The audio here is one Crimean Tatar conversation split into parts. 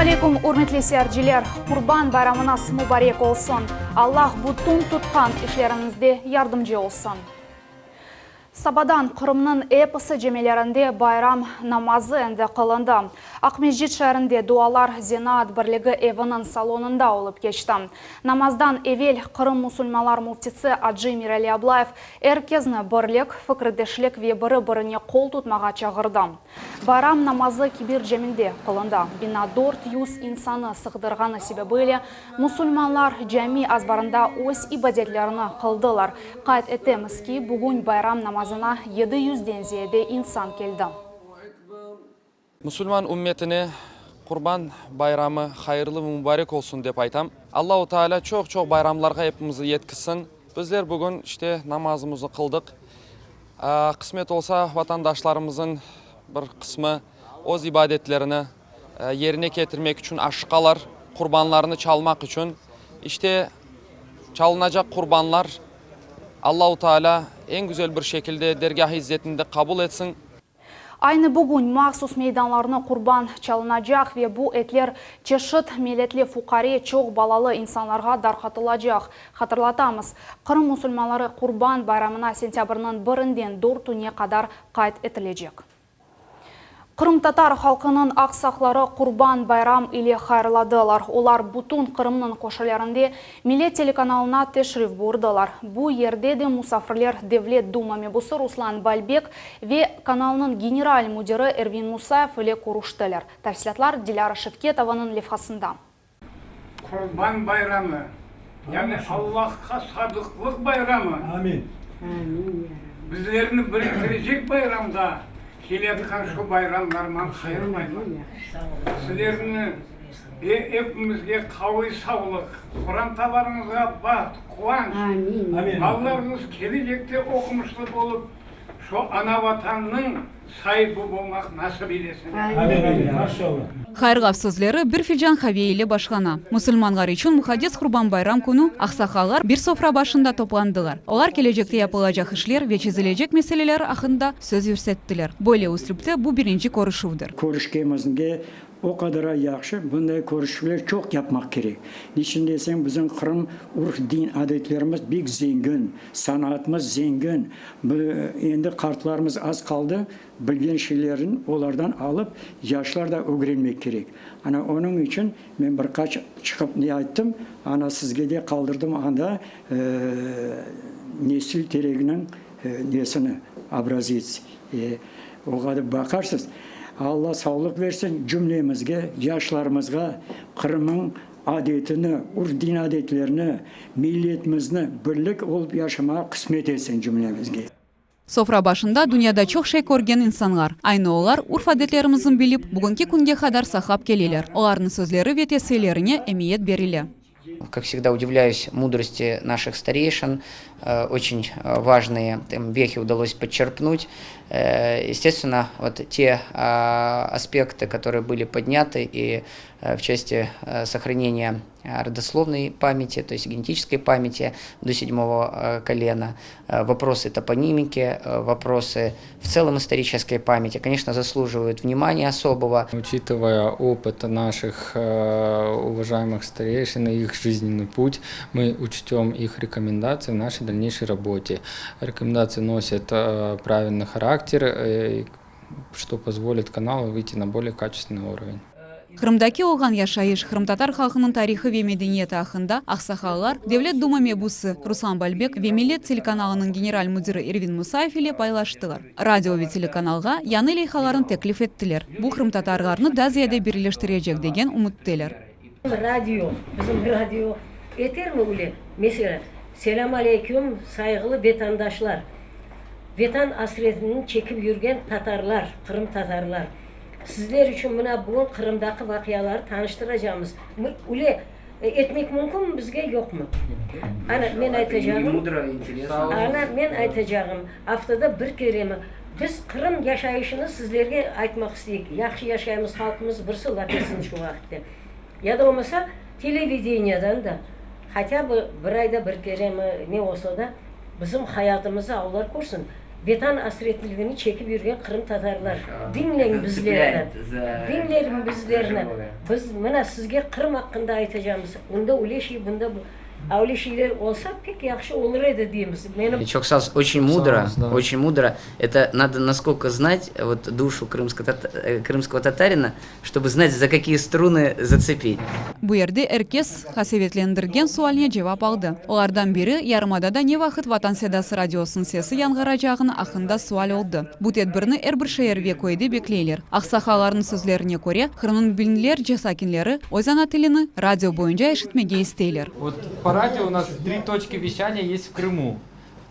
Selâm aleyküm, ürmetli seyirciler! Qurban bayramıñız mubarek olsun! Allah bütün tutqan işleriñizde yardımcı olsun! Sabadan Qırımnıñ episi camilerinde bayram namazı endi qılındı. Aqmescit şeerinde dualar Zenaat birligi eviniñ salonında olıp keçti. Namazdan evel Qırım musulmanlar müftisi acı Emirali Ablayev er kezni birlik, fikirdeşlik ve biri-birine qol tutmağa çağırdı. Bayram namazı Kebir caminde qılındı. Bina 400 insanı sığdırğanı sebebiyle musulmanlar cami azbarında öz ibadetlerini qıldılar. Qayd etemiz ki, bugün bayram namazına 700-den ziyade insan keldi. Musulman ümmetine Qurban bayramı hayırlı ve mubarek olsun dep aytam. Allahu Teala çoq-çoq bayramlarğa epimizni yetkizsin. Bizler bugün işte namazımıznı qıldıq. Qısmet olsa, vatandaşlarımızın bir qısmı öz ibadetlerini yerine ketirmek içün aşıqalar, qurbanlarını çalmaq içün. İşte, çalınacaq qurbanlar Allahu Teala eñ güzel bir şekilde dergâh-ı izzetinde qabul etsin. Aynı bugün mahsus meydanlarnı qurban çalınacaq ve bu etler çeşit milletli fuqare, çoq balalı insanlarğa darqatılacaq. Hatırlatamız, Qırım musulmanları Qurban bayramına sentâbrniñ birinden dörtüne qadar qayd etilecek. Qırımtatar halqınıñ aqsaqları Qurban bayram ile hayırladılar. Olar bütün Qırımnıñ köşelerinde Millet telekanalına teşrif buyurdılar. Bu yerde de musafirler Devlet Duma mebusı Ruslan Balbek ve kanalnıñ general müdiri Ervin Musayev ile körüştiler. Tafsilâtlar Dilâra Şevketovanıñ levhasında. Qurban bayramı, yani Allahqa sadıqlıq bayramı, bizlerni biriktirecek bayramda keletqan şu bayramlarman hayırlayman. Sizlerni ve epimizge qaviy sağlıq, qorantalarıñızğa baht, quvanç, balalarıñız kelecekte oqumışlı bolıp, şu ana-Vatannıñ saibi bolmaq nasip eylesin. Hayırlav sözleri bir filcan qave ile başlana. Musulmanlar içün muqaddes Qurban bayram künü aqsaqallar bir sofra başında toplandılar. Olar kelecekte yapılacaq işler ve çezilecek meseleler aqqında söz yürsettiler. Böyle üslüpte bu birinci körüşüvdir. Körüşkenimizge O qadar yahşı, bunday körüşüvler çoq yapmaq kerek. Niçün deseñ, bizim Qırım urf-din adetlerimiz bek zengin, sanatımız zengin. Endi qartlarımız az qaldı, bilgen şeylerini olardan alıp, yaşlar da ögrenmek kerek. Ana, onıñ içün men bir qaç çıqıp ne ayttım, ana, sizge de qaldırdım anda nesil tereginiñ nesini, obrazets. Oğa baqarsız. Alla sağlıq versin cümlemizge, yaşlarımızğa Qırımıñ adetini, urf-din adetlerini, milletimizni birlik olıp yaşamağa qısmet etsin cümlemizge. Sofra başında dünyada çoq şey körgen insanlar. Aynı olar urf-adetlerimizni bilip, bugünki künge qadar saqlap keleler. Olarnıñ sözleri ve tevsiyelerine emiyet berile. Как всегда, удивляюсь мудрости наших старейшин. Очень важные вехи удалось подчерпнуть. Естественно, вот те аспекты, которые были подняты и в части сохранения родословной памяти, то есть генетической памяти до седьмого колена, вопросы топонимики, вопросы в целом исторической памяти, конечно, заслуживают внимания особого. Учитывая опыт наших уважаемых старейшин и их жизненный путь, мы учтем их рекомендации в нашей дальнейшей работе. Рекомендации носят правильный характер, что позволит каналу выйти на более качественный уровень. Qırımdaki olğan yaşayış, qırımtatar halqınıñ tarihı ve medeniyeti aqqında aqsaqallar Devlet Duma mebusı Ruslan Balbek ve Millet telekanalınıñ general müdiri Ervin Musayev ile paylaştılar. Radio ve telekanalğa yañı leyhalarnı teklif ettiler, bu qırımtatarlarnı daa ziyade birleştirecek degen ümütteler. Radio, bizim radio etermi üle? Meselâ, Selâm aleyküm, sayğılı vetandaşlar! Vetan asretini çekip yürgen tatarlar, qırımtatarlar! Sizler içün mına bugün Qırımdaki vaqiaları tanıştıracamız. Üle etmek mümkünmi bizge, yoqmı? Ana, men aytacağım, ana, men aytacağım, aftada bir keremi biz Qırım yaşayışını sizlerge aytmaq isteyik. Yahşı yaşaymız, halqımız birisi laf etsin şu vaqitte. Ya da olmasa, televideniyadan da, hatâ bı bir ayda bir keremi, ne olsa da, bizim hayatımızı olar körsin. Vetan asretligini çekip yürgen qırımtatarlar, diñleñ bizlerni, diñleñ bizlerni, biz mına sizge Qırım aqqında aytacamız, unda öyle şey, bunda a öyle şeyler olsa, pek yahşı olur edi deymiz. Menim. Çoq sağ ol, oçün mudro, oçün mudro. Eto nado naskolko znat vot duşu krımskogo tatarina, Ştobu znat, za kakiye strunı zatsepit. Bu yerde er kes qasevetlendirgen sualine cevap aldı. Olardan biri, yarımadada ne vaqıt Vatan sedası radiosınıñ sesi yañğıracağını aqqında sual oldı. Bu tedbirni er bir şeer ve köyde bekleyler. Aqsaqallarnıñ sözlerine köre, Qırımnıñ biñlerce sakinleri öz ana tilini radio boyunca eşitmege isteyler. Vot po radio u nas tri toçki veşaniya est v Krımu.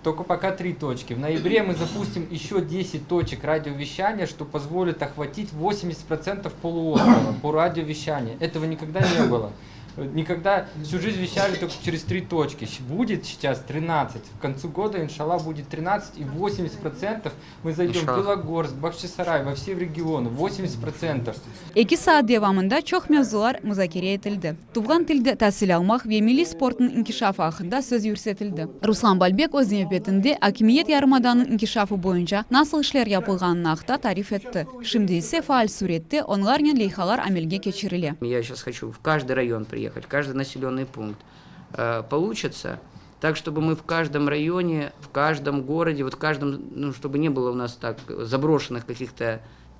Только пока три точки. В ноябре мы запустим еще 10 точек радиовещания, что позволит охватить 80% полуострова по радиовещанию. Этого никогда не было. Никогда всю жизнь вещали только через три точки. Будет сейчас 13. К концу года, иншалла, будет 13 и 80% мы зайдем в Белогорск, Бахчисарай, во все регионы. 80%. Eki saat devamında çoq mevzular muzakere etildi. Tuvğan tilde tasil almaq ve milliy sportnıñ inkişafı aqqında söz yürsetildi. Ruslan Balbek öz nevbetinde akimiyet yarımadanıñ inkişafı boyunca nasıl işler yapılğanını aqta tarif etti. Şimdi ise faal sürette onlarnen leyhalar amelge keçirile. Ya seyças hoçu v každıy rayon priyehat, v každıy naselönnıy punkt. Poluçitsa tak, ştobu mı v každom rayone, v každom gorode, vot v každom, nu, ştobu ne bylo u nas tak zabroşennıh kakih-to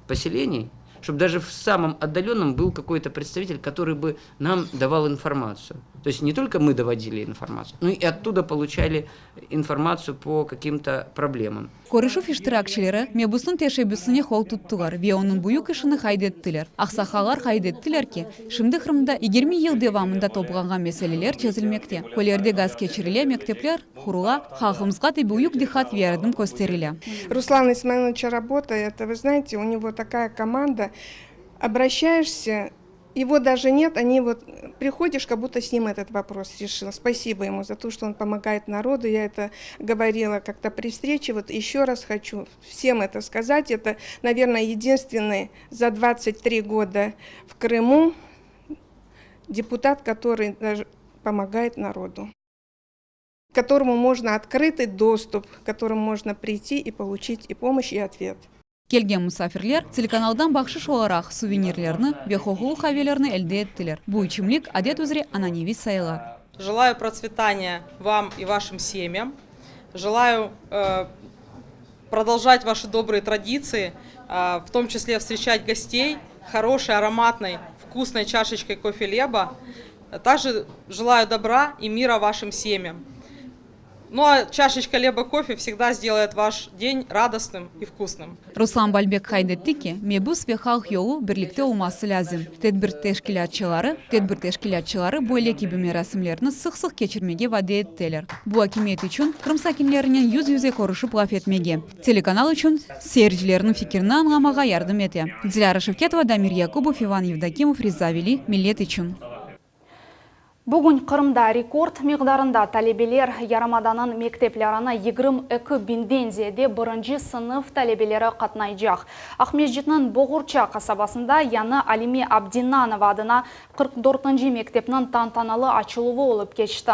poseleniy, ştob daje v samom otdalönnom byl kakoy-to predstavitel, kotoryy bı nam daval informatsiyu. To est ne tolko mı dovodili informatsiyu, no i ottuda poluçali informatsiyu po kakim-to problemam. Körüşüv iştirakçileri mebusnıñ teşebbüsine qol tuttılar ve onıñ büyük işini qayd ettiler. Aqsaqallar qayd ettiler ki, şimdi Qırımda 20 yıl devamında toplanğan meseleler çezilmekte, köylerde gaz keçirile, mektepler qurula, halqımızğa da büyük diqqat ve yardım kösterile. Ruslan İsmailoviç rabota, eto, vı znaete, u nego takaya komanda, obraşçaешься, Его даже нет, они вот приходишь, как будто с ним этот вопрос решил. Спасибо ему за то, что он помогает народу. Я это говорила как-то при встрече. Вот еще раз хочу всем это сказать. Это, наверное, единственный за 23 года в Крыму депутат, который даже помогает народу к которому можно открытый доступ, к которому можно прийти и получить и помощь, и ответ. Kelgen musafirler telekanaldan bahşış olaraq suvenirlerni ve qoqulı qavelerni elde ettiler. Bu içimlik adet üzre ananeviy sayıla. Желаю процветания вам и вашим семьям. Желаю продолжать ваши добрые традиции, в том числе встречать гостей хорошей, ароматной, вкусной чашечкой кофе Леба. Также желаю добра и мира вашим семьям. Ну а чашечка Леба кофе всегда сделает ваш день радостным и вкусным. Ruslan Balbek qayd etti ki, mebus ve halq yolu birlikte olması lâzim. Tedbir teşkilâtçıları tedbir teşkilâtçıları böyle kibi merasimlerni sıq-sıq keçirmege vade ettiler. Bu akimiyet içün Qırım sakinlerinen yüz-yüze körüşip laf etmege, telekanal içün seyircilerniñ fikirini añlamağa yardım ete. Dilâra Şevketova, Damir Yakubov, İvan Yevdokimov, Riza Veli, Millet içün. Bugün Qırımda rekord miqdarında talebeler, yarımadanıñ mekteplerine 22 biñden ziyade birinci sınıf talebeleri qatnaycaq. Aqmescitniñ Boğurça qasabasında yañı Alime Abdinanova adına 44-nci mektepniñ tantanalı açıluvı olıp keçti.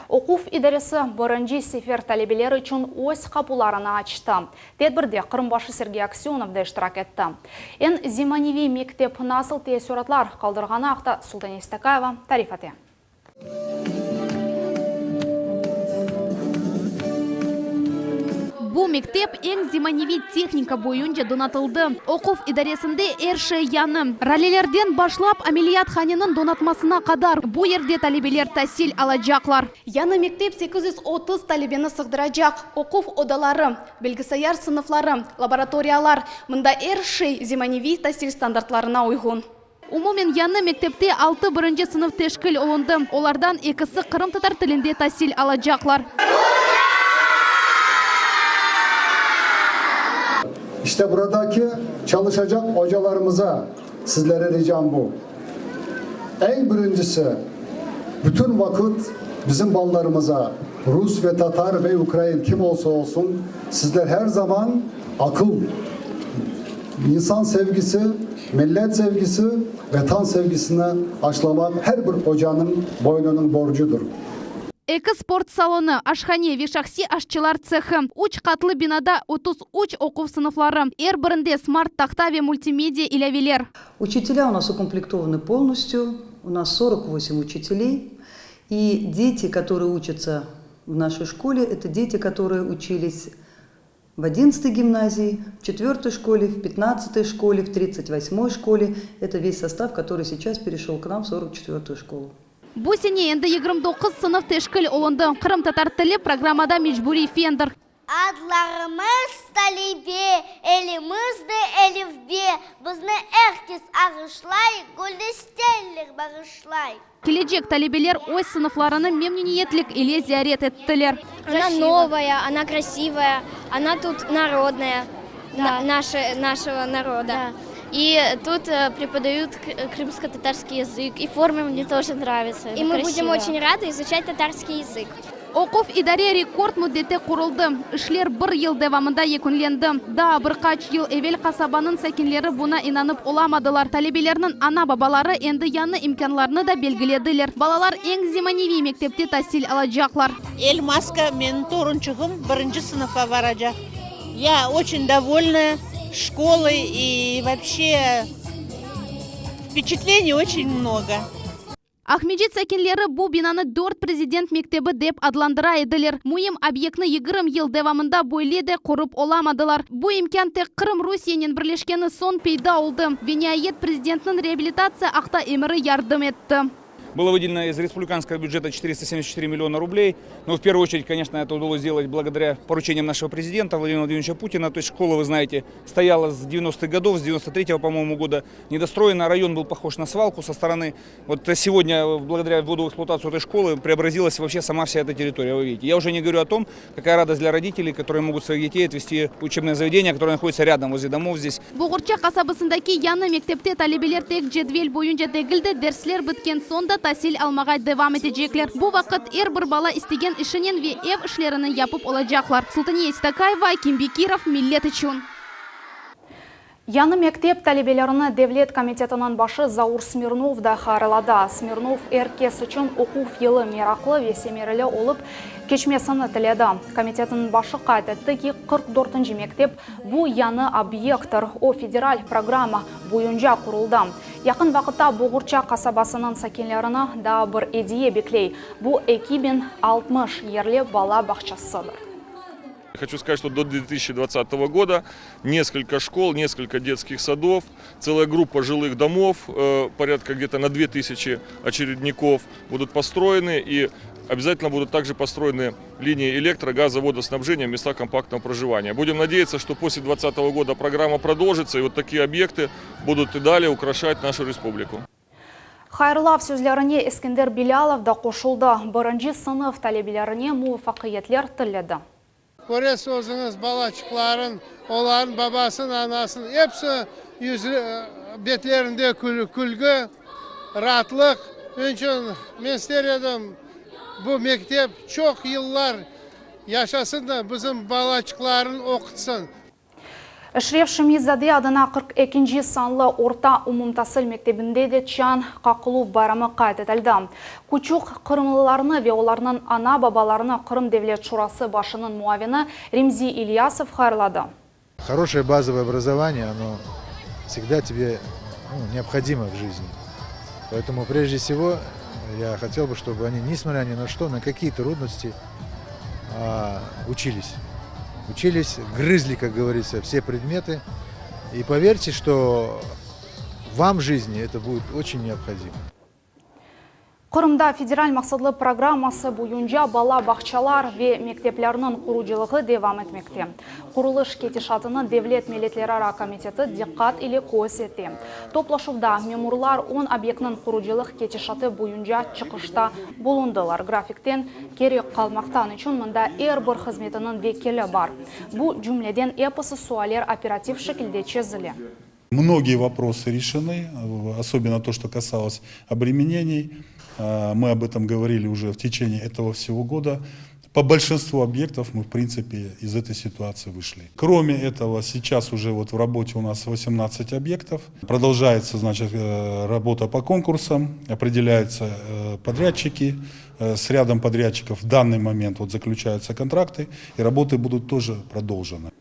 Oquv idaresi birinci sefer talebeler içün öz qapularını açtı. Tedbirde Qırım başı Sergey Aksönov da iştirak etti. Eñ zemaneviy mektep nasıl teessüratlar qaldırğanı aqta Sultane Stakayeva tarif ete. Bu mektep eñ zemaneviy tehnika boyunca donatıldı. Oquv idaresinde er şey yañı. Ralelerden başlap ameliyathaneniñ donatmasına qadar bu yerde talebeler tasil alacaqlar. Yañı mektep 830 talebeni sığdıracaq. Oquv odaları, bilgisayar sınıfları, laboratoriyalar, mında er şey zemaneviy tasil standartlarına uyğun. Umumen yañı mektepte altı birinci sınıf teşkil olundı, olardan ekisi qırımtatar tilinde tasil alacaqlar. İşte buradaki çalışacaq ocalarımıza sizlere ricam bu. Eñ birincisi, bütün vaqıt bizim balalarımıza, rus ve tatar ve ukrain kim olsa olsun, sizler her zaman aqıl, insan sevgisi, millet sevgisi, Vetan sevgisini aşlamaq her bir ocanıñ boynunıñ borcudır. Eki sport salonı, aşhane ve şahsiy aşçılar tsehı. Üç qatlı binada 33 oquv sınıfları, er birinde smart tahta ve multimedia ilâveler. Учителя у нас укомплектованы полностью, у нас 48 учителей. И дети, которые учатся в нашей школе, это дети, которые учились в 11 гимназии, в 4 школе, в 15 школе, в 38 школе. Это весь состав, который сейчас перешел к нам в 44 школу. Bu sene endi 29 sınıf teşkil olundı. Qırımtatar tili programmada mecburiy fendir. Adlarımız talebe, elimizde elifbe, Bizni er kes ağışlay, güldesteler bağışlay. Kelecek talebeler öz sınıflarını memnüniyetlik ile ziyaret ettiler. Она новая, она красивая, она тут народная, наша, нашего народа. И тут преподают крымско-татарский язык, и форма мне тоже нравится. И мы будем очень рады изучать татарский язык. Oquv idare rekord müddette quruldı. İşler bir yıl devamında yekünlendi. Daa bir qaç yıl evel qasabanıñ sakinleri buña inanıp olamadılar. Talebelerniñ ana-babaları endi yañı imkânlarnı da belgilediler. Balalar eñ zemaneviy mektepte tasil alacaqlar. Elmaska menim torunçığım birinci sınıfqa baracaq. Я очень довольна школой и вообще впечатлений очень много. Aqmescit sakinleri bu binanı dört prezident mektebi dep adlandıra ediler. Müim obyektni 20 yıl devamında böyle de qurıp olamadılar. Bu imkân tek Qırım Rusiyenen birleşkeni soñ peyda oldı. Ve niayet prezidentniñ reabilitatsiya aqta emiri yardım etti. Было выделено из республиканского бюджета 474 миллиона рублей. Но в первую очередь, конечно, это удалось сделать благодаря поручениям нашего президента Владимира Владимировича Путина. То есть школа, вы знаете, стояла с 90-х годов, с 93-го, по-моему, года недостроена. Район был похож на свалку со стороны. Вот сегодня, благодаря вводу в эксплуатацию этой школы, преобразилась вообще сама вся эта территория, вы видите. Я уже не говорю о том, какая радость для родителей, которые могут своих детей отвезти в учебное заведение, которое находится рядом, возле домов здесь. Boğurça qasabasındaki yañı mektepte talebeler tek cedvel boyunca degil de dersler bitken soñ da tasil almağa devam etecekler. Bu vaqıt er bir bala istegen işinen ve ev işlerini yapıp olacaqlar. Sultaniye Stakayeva, Akim Bekirov, Millet içün. Yañı mektep talebelerini Devlet komitetiniñ başı Zaur Smirnov da hayırladı. Smirnov er kes içün oquv yılı meraqlı ve semereli olıp keçmesini tiledi. Komitetiniñ başı qayd etti ki, 44 mektep bu yañı obyekttir. O federal programma boyunca quruldı. Yaqın vaqıtta Boğurça qasabasınıñ sakinlerini daa bir ediye bekley. Bu 2060 yerli bala bağçasıdır. Хочу сказать, что до 2020 года несколько школ, несколько детских садов, целая группа жилых домов, э, порядка где-то на 2000 очередников будут построены и обязательно будут также построены линии электро, газа, водоснабжения в местах компактного проживания. Будем надеяться, что после 2020 года программа продолжится и вот такие объекты будут и далее украшать нашу республику. Hayırlav sözlerine Eskender Bilâlov da qoşuldı. Birinci sınıf talebelerine muvafaqiyetler tiledi. Köresiz özüñiz balaçıqlarnıñ, olarnıñ babasınıñ, anasınıñ episi yüzü betlerinde külgü, raatlıq. Onıñ içün men ister edim bu mektep çoq yıllar yaşasın da bizim balaçıqlarnı oqutsın. Eşref Şemi-zade adına 42 sanlı orta umumtasil mektebinde de çañ qaqıluv bayramı qayd etildi. Küçük qırımlılarnı ve olarnıñ ana-babalarını Qırım Devlet Şurası başınıñ muavini Remzi İlyasov hayırladı. Хорошее базовое образование, оно всегда тебе ну, необходимо в жизни. Поэтому прежде всего я хотел бы, чтобы они, несмотря ни на что, на какие трудности, а, учились. Учились, грызли, как говорится, все предметы. И поверьте, что вам в жизни это будет очень необходимо. Qırımda federal maqsatlı programması boyunca bala bağçalar ve mekteplerniñ qurucılığı devam etmekte. Qurulış ketişatını Devlet Milletlerara komiteti diqqat ile köz ete. Toplaşuvda memurlar 10 obyektniñ qurucılıq ketişatı boyunca çıqışta bulundılar. Grafikten keri qalmaqtan içün mında er bir hızmetiniñ vekili bar. Bu cümleden episi sualler operativ şekilde çezile. Многие вопросы решены, особенно то, что касалось обременений. Мы об этом говорили уже в течение этого всего года. По большинству объектов мы, в принципе, из этой ситуации вышли. Кроме этого, сейчас уже вот в работе у нас 18 объектов. Продолжается, значит, э, работа по конкурсам, определяются э, подрядчики. Э, с рядом подрядчиков в данный момент вот заключаются контракты, и работы будут тоже продолжены.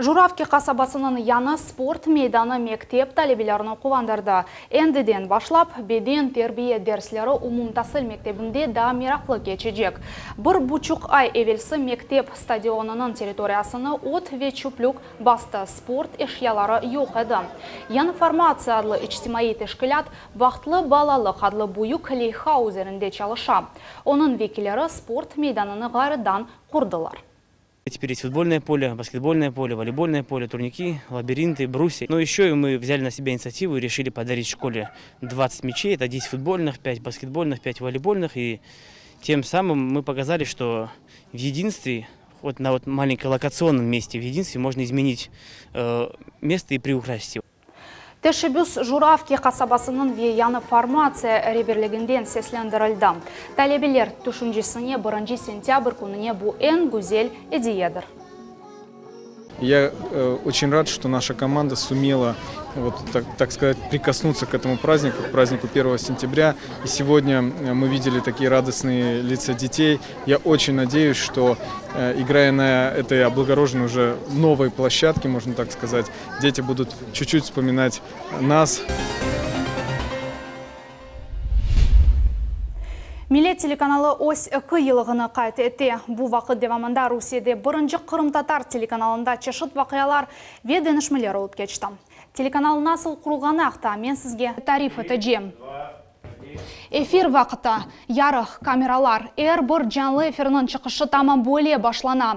Juravki qasabasınıñ yañı sport meydanı mektep talebelerini quvandırdı. Endiden başlap, beden terbiye dersleri umumtasil mektebinde daa meraqlı keçecek. Bir buçuq ay evelsi mektep stadionınıñ territoriyasını ot ve çöplük bastı, sport eşyaları yoq edi. Yañı formatsiya adlı içtimaiy teşkilât Bahtlı balalıq adlı büyük leyha üzerinde çalışa. Onıñ vekilleri sport meydanını ğayrıdan qurdılar. Теперь есть футбольное поле, баскетбольное поле, волейбольное поле, турники, лабиринты, брусья. Но еще и мы взяли на себя инициативу и решили подарить школе 20 мячей. Это 10 футбольных, 5 баскетбольных, 5 волейбольных. И тем самым мы показали, что в единстве, вот на вот маленьком локационном месте в единстве можно изменить э, место и приукрасить его. Teşebbüs Juravki qasabasınıñ ve Yañı formatsiya reberliginden seslendirildi. Talebeler tüşüncesine birinci sentâbr kününe bu eñ güzel ediyedir. Я э, очень рад, что наша команда сумела, вот, так, так сказать, прикоснуться к этому празднику, к празднику 1 сентября. И сегодня э, мы видели такие радостные лица детей. Я очень надеюсь, что, э, играя на этой облагороженной уже новой площадке, можно так сказать, дети будут чуть-чуть вспоминать нас. Millet telekanalı öz eki yıllığını qayd ete. Bu vaqıt devamında Rusiyede birinci qırımtatar telekanalında çeşit vaqialar ve deñişmeler olıp keçti. Telekanal nasıl qurulğanı aqta men sizge tarif etecem. Efir vaqıtı, yarıq, kameralar, er bir canlı efirniñ çıqışı tamam böyle başlana.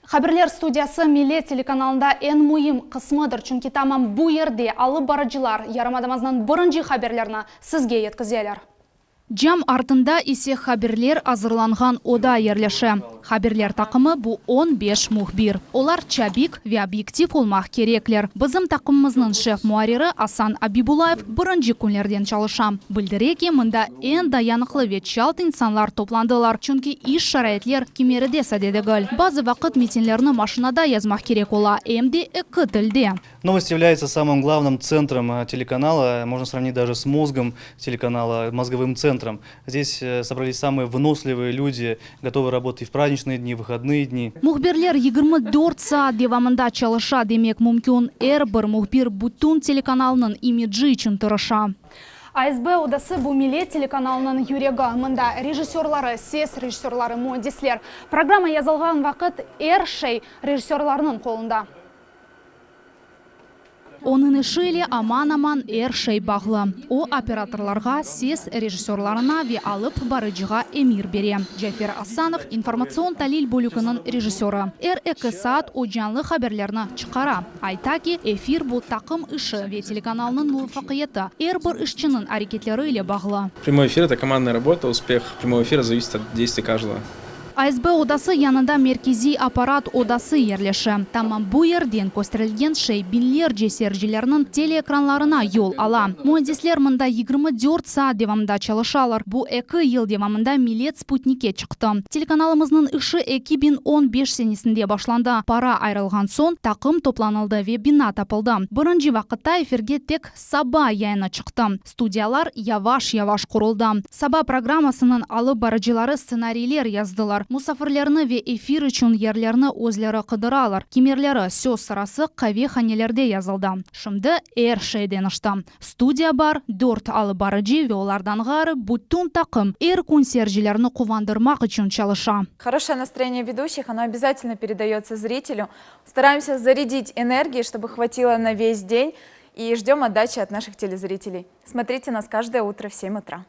Haberler studiyası Millet telekanalında eñ müim qısmıdır, çünki tamam bu yerde alıp barıcılar yarımadamıznıñ birinci haberlerini sizge yetkizeler. Cam artında ise haberler azırlanğan oda yerleşe. Haberler taqımı bu on beş mühbir. Olar çabik ve obyektiv olmaq kerekler. Bizim taqımımıznıñ şef muarriri Asan Abibullayev birinci künlerden çalışa. Bildire ki, mında eñ dayanıqlı ve çalt insanlar toplandılar, çünki iş şaraitler kimeride sade degil. Bazı vaqıt metinlerni maşinada yazmaq kerek ola, em de eki tilde. Новости являются самым главным центром э, телеканала, можно сравнить даже с мозгом телеканала, мозговым центром. Здесь э, собрались самые выносливые люди, готовые работать и в праздничные дни, и в выходные дни. Mühbirler 24 saat devamında çalışa demek mümkün. Er bir mühbir bütün telekanalnıñ imidji içün tırışa. ASB odası bu Millet telekanalınıñ yüregi. Mında rejissörları, ses rejissörları, müendisler. Programma yazılğan vaqıt er şey rejissörlarnıñ qolunda. Onıñ işi ile aman-aman er şey bağlı. O, operatorlarğa, ses rejissörlarına ve alıp barıcığa emir bere. Cafer Asanov, informatsion-talil bölüginiñ rejissörı. Er eki saat o canlı haberlerni çıqara. Ayta ki, efir bu taqım işi ve telekanalnıñ muvafaqiyeti er bir işçiniñ areketleri ile bağlı. Прямой эфир, это командная работа, успех прямого эфира зависит от действий каждого. ASB odası yanında merkeziy apparat odası yerleşe. Tamam bu yerden kösterilgen şey biñlerce seyircilerniñ teleekranlarına yol ala. Müendisler mında 24 saat devamında çalışalar. Bu eki yıl devamında Millet sputnikke çıqtı. Telekanalımıznıñ işi 2015 senesinde başlandı. Para ayırılğan soñ, taqım toplanıldı ve bina tapıldı. Birinci vaqıtta efirge tek Saba yayını çıqtı. Studiyalar yavaş-yavaş quruldı. Saba programmasınıñ alıp barıcıları stsenariyler yazdılar, musafirlerni ve efir içün yerlerni özleri qıdıralar. Kimerleri, söz sırası, qavehanelerde yazıldı. Şimdi er şey deñişti. Studiya bar, dört alıp barıcı ve olardan ğayrı bütün taqım er kün seyircilerni quvandırmaq içün çalışa. Хорошее настроение ведущих, оно обязательно передается зрителю. Стараемся зарядить энергией, чтобы хватило на весь день. И ждем отдачи от наших телезрителей. Смотрите нас каждое утро в 7 утра.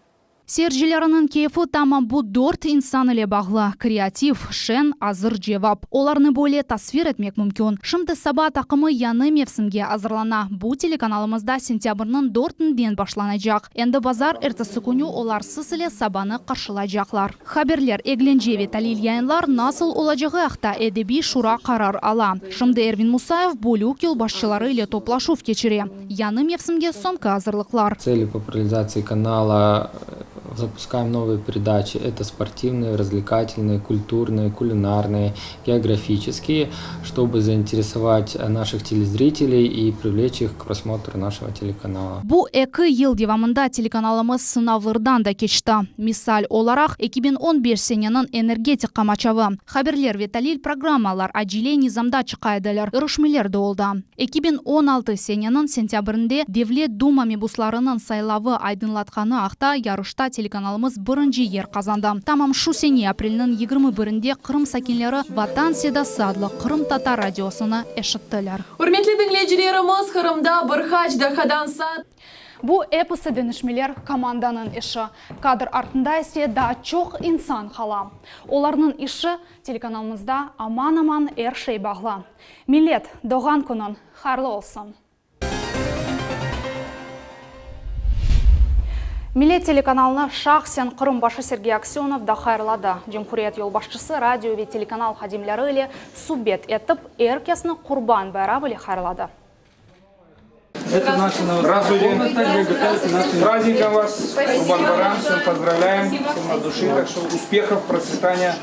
Seyircileriniñ keyfi tamam bu dört insan ile bağlı. Kreativ, şeñ, azır cevap. Olarnı böyle tasvir etmek mümkün. Şimdi Saba taqımı yañı mevsimge azırlana. Bu telekanalımızda sentâbrniñ dörtünden başlanacaq. Endi bazar ertesi künü olar siz ile Sabanı qarşılaycaqlar. Haberler, eglence ve talil yayınlar nasıl olacağı aqta Edebiy şura qarar ala. Şimdi Ervin Musayev bölük yolbaşçıları ile toplaşuv keçire. Yañı mevsimge soñki azırlıqlar. Цели популяризации канала. Запускаем новые передачи. Это спортивные, развлекательные, культурные, кулинарные, географические, чтобы заинтересовать наших телезрителей и привлечь их к просмотру нашего телеканала. Bu eki yıl devamında telekanalımız sınavlardan da keçti. Misal olaraq, 2015 seneniñ energetik qamaçavı. Haberler ve talil programmalar acele nizamda çıqa ediler, irişmeler de oldı. 2016 seneniñ sentâbrinde Devlet Duma mebuslarınıñ saylavı aydınlatqanı aqta yarışta telekanalımız birinci yer qazandı. Tamam şu sene aprelniñ 21-inde Qırım sakinleri Vatan sedası adlı qırımtatar radiosını eşittiler. Ürmetli diñleyicilerimiz, Qırımda bir qaç daqiqadan saat. Bu episi deñişmeler komandanıñ işi. Kadr artında ise daa çoq insan qala. Olarnıñ işi telekanalımızda aman-aman er şey bağlı. Millet, doğğan künüñ hayırlı olsun! Millet telekanalını şahsen Qırım başı Sergey Aksönov da hayırladı. Cumhuriyet yolbaşçısı radio ve telekanal hadimleri ile subet etip, er kesni Qurban bayramı ile hayırladı. Здравствуйте! С праздником вас! Qurban bayram! Всем поздравляем! Всем от души! Так что успехов, процветания!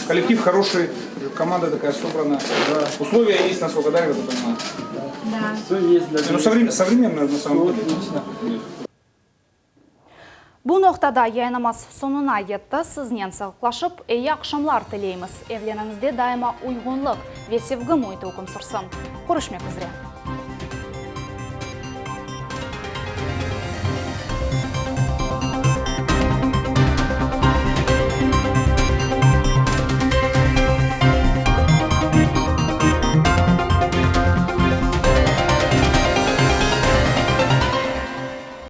Коллектив хороший, команда такая собрана. Условия есть, насколько, да, я понимаю? Да. Все есть для Ну, современная на самом деле. Bu noqtada yayınımız soñuna yetti. Siznen sağlıqlaşıp, eyi aqşamlar tileymiz. Evleriñizde daima uyğunlıq ve sevgi müiti üküm sürsün. Körüşmek üzre.